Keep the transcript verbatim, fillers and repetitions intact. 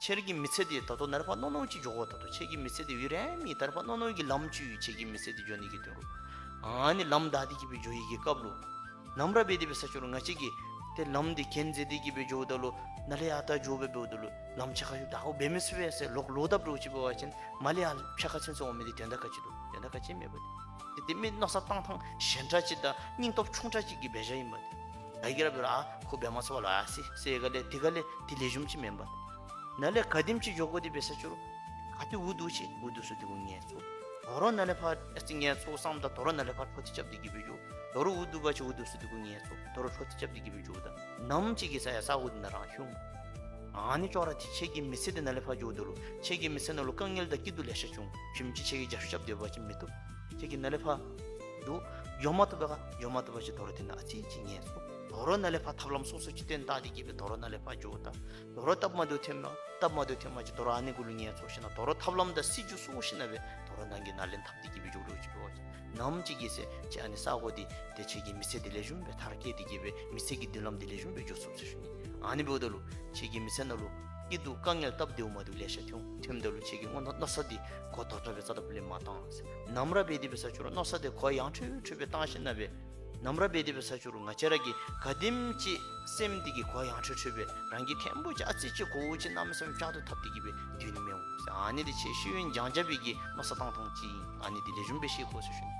ཁྱེད་ཀྱི་མི་ཚེ་འདི་ད་ལྟོ་ནཱ་ལས་ཕར་མནོ་མནོཝ་ཅིག་འགྱོ་དགོ། ད་ལྟོ་ཁྱེད་ཀྱི་མི་ཚེ་འདི་ཡུན་རིངམོ་ཨིན། ད་ལྟོ་ཕར་མནོ་མནོཝ་གི་ལམ་ཅིག་ཡོད། ཁྱེད་ཀྱི་མི་ཚེ་འདི་འགྱོ་ནི་གི་དོན་ལུ། ཨ་ནི་ལམ་བདའ་སྟེ་གི་སྦེ་འགྱོ་བའི་གི་སྐབས་ལུ་ནམ་ར་འབད་དེ་འབད་ས་ཅིག་རུང་ང་བཅས་ཀྱིས་ཏེ་ལམ་འདི་གྱེན་འཛེགས་ཏེ་གི་སྦེ་འགྱོཝ་ད་ལུ་ནཱ་ལས་ཡར་ད་འགྱོ་སྦེ་འབདཝ་ད་ལུ་ལམ་ཕྱེད་ཀ་ཅིག་ད་ཨོ་འབད་མི་ཚུགས་པས་ཟེར་ལོག་ལོག་བཏབ་འགྱོ་ཅིག་འབད་བ་ཅིན་མར་ལས་ཡར་ཕྱེད་ཀ་ཚུན་ཚོད་འོང་མི་འདི་དོན་དག་ག་ཅི་འདུག། དོན་དག་ག་ཅི་མེད་པ་ཏེ། ཏེ་དེ་མི་མནོ་བསམ་བཏང་ཐངས་ཞན་དྲགས་ཅིག་དང་སྙིང་སྟོབས་ཆུང་དྲགས་ཅིག་གི་འབད་བཞག་ཨིན་པ་ཏེ། ག་གིས་ར་འབད་རུང་ཨ་ཁོ་འབད་མ་ཚུགས་པས་ལོ་ཨ་ཟེར་ཟེར་ག་ལས་དེ་ག་ལས་དེ་ལེགས་ཤོམ་ཅིག་མེན་པ། ནཱ་ལས་ག་དེམ་ཅིག་འགྱོ་དགོ་དེ་འབད་ས་ཅིག་རུང་ག་ཏེ་འུ་སྡུག་ཅི་འུ་སྡུག་སུ་སྡུག་གུ་ངལ་འཚོ། དོ་རུང་ནཱ་ལས་ཕར་ཨ་ཙི་ངལ་འཚོ་བསམ་ད་དོ་རུང་ནཱ་ལས་ཕར་འཕྲོ་མཐུད་རྐྱབ་སྟེ་གི་སྦེ་འགྱོ། དོ་རུང་འུ་སྡུག་པ་ཅིན་འུ་སྡུག་སུ་སྡུག་གུ་ངལ་འཚོ། དོ་རུང་འཕྲོ་མཐུད་རྐྱབ་སྟེ་གི་སྦེ་འགྱོཝ་ད་ནམ་ཅིག་གི་ས་ཡང་ས་གོ་འདི་ནཱ་རང་ཤོང་། ཨ་ནི་ཅོག་ར་འཐད། ཁྱེད་ཀྱི་མི་ཚེ་འདི་ནཱ་ལས་ཕར་འགྱོཝ་ད་ལུ་ཁྱེད་ཀྱི་མི་ཚེ་ནང་ལུ་དཀའ་ངལ་དང་སྐྱིད་སྡུག་ལེ་ཤ་བྱུང་། ཁྱིམ་གཅིག་ཁྱེད་ཀྱིས་རྒྱབ་སྐྱོར་རྐྱབ་སྡོད་པ་ཅིན་མི་བཏུབ། ཁྱེད་ཀྱིས་ནཱ་ལས་ཕར་འགྱོ་འགྱོ་མ་བཏུབ་པས་ག། འགྱོ་མ་བཏུབ་པ་ཅིན་དོ་རུང་དེ་ནང་ཨ་ཙི་ཅིག་ངལ་འཚོ། དོ་རུང་ནཱ་ལས་ཕར་ཐབས་ལམ་སོ་སོ་ཅིག་བཏོན་བཏང་སྟེ་གི་སྦེ་དོ་རུང་ནཱ་ལས་ཕར་འགྱོཝ་ད་དོ་རུང་སྟབས་མ་བདེཝ་ཐོནམ་ན་སྟབས་མ་བདེཝ་ཐོནམ་ཅིག་དོ་རུང་ཨ་ནི་གུ་ལུ་ངལ་འཚོ་ཞིན་ན་དོ་རུང་ཐབས་ལམ་དང་སྲིད་བྱུས་བཟོ་ཞིན་ན་སྦེ་དོ་རུང་ནང་གི་ནཱ་ལེན་འཐབ་སྟེ་གི་སྦེ་འགྱོ་དགོ་ཅིག་འབད་བ་ཅིན་ནམ་ཅིག་གི་ཚེ་ཁྱེད་ཨ་ནི་ས་གོ་འདི་ཏེ་ཁྱེད་ཀྱི་མི་ཚེ་འདི་ལེགས་ཤོམ་སྦེ་མཐར་སྐྱེལ་ཏེ་གི་སྦེ་མི་ཚེ་གི་མདུན་ལམ་འདི་ལེགས་ཤོམ་སྦེ་འགྱོ་ཚུགས་ཟེར་ཞུ་ནི། ཨ་ནི་འབདཝ་ད་ལུ་ཁྱེད་ཀྱི་མི་ཚེ་ནང་ལུ་སྐྱིད་སྡུག་དཀའ་ངལ་སྟབས་བདེཝ་མ་བདེཝ་ལེ་ཤ་ཐོན་ཐོནམ་ད་ལུ་ཁྱེད་ཀྱི་མནོ་མནོ་བསམ་འདི་གོ་དོག་དྲགས་སྦེ་རྩ་དང་པོ་ལས་མ་བཏང་ཟེར། ནམ་ར་འབད་དེ་འབད་ས་ཅིག་རུང་མནོ་བསམ་འདི་གོ་ཡངས་ཁྲོལ་ཁྲོལ་སྦེ་བཏང་ཞིན་ན་སྦེ་ནམ་ར་འབད་དེ་འབད་ས་ཅིག་རུང་ང་བཅས་ར་གི་ག་དེམ་ཅིག་སེམས་འདི་གིས་གོ་ཡངས་ཁྲོལ་ཁྲོལ་སྦེ་རང་གིས་ཐེངས་པོ་ཅིག་ཨ་ཙི་ཅིག་གོཝ་ཅིག་གནམ་མེད་ས་མེད་བཅག་ཏུ་འཐབ་སྟེ་གི་སྦེ་སྡོད་ནི་མི་འོང་ཟེར། ཨ་ནི་འདི་ཁྱེད་ཤེས་ཡོན་སྦྱང་བྱ་བའི་གི་མནོ་བསམ་བཏང་ཐངས་ཅིག་ཨིན། ཨ་ནི་འདི་ལེགས་ཤོམ་སྦེ་ཤེས་དགོ་ཟེར་ཞུ་ནི།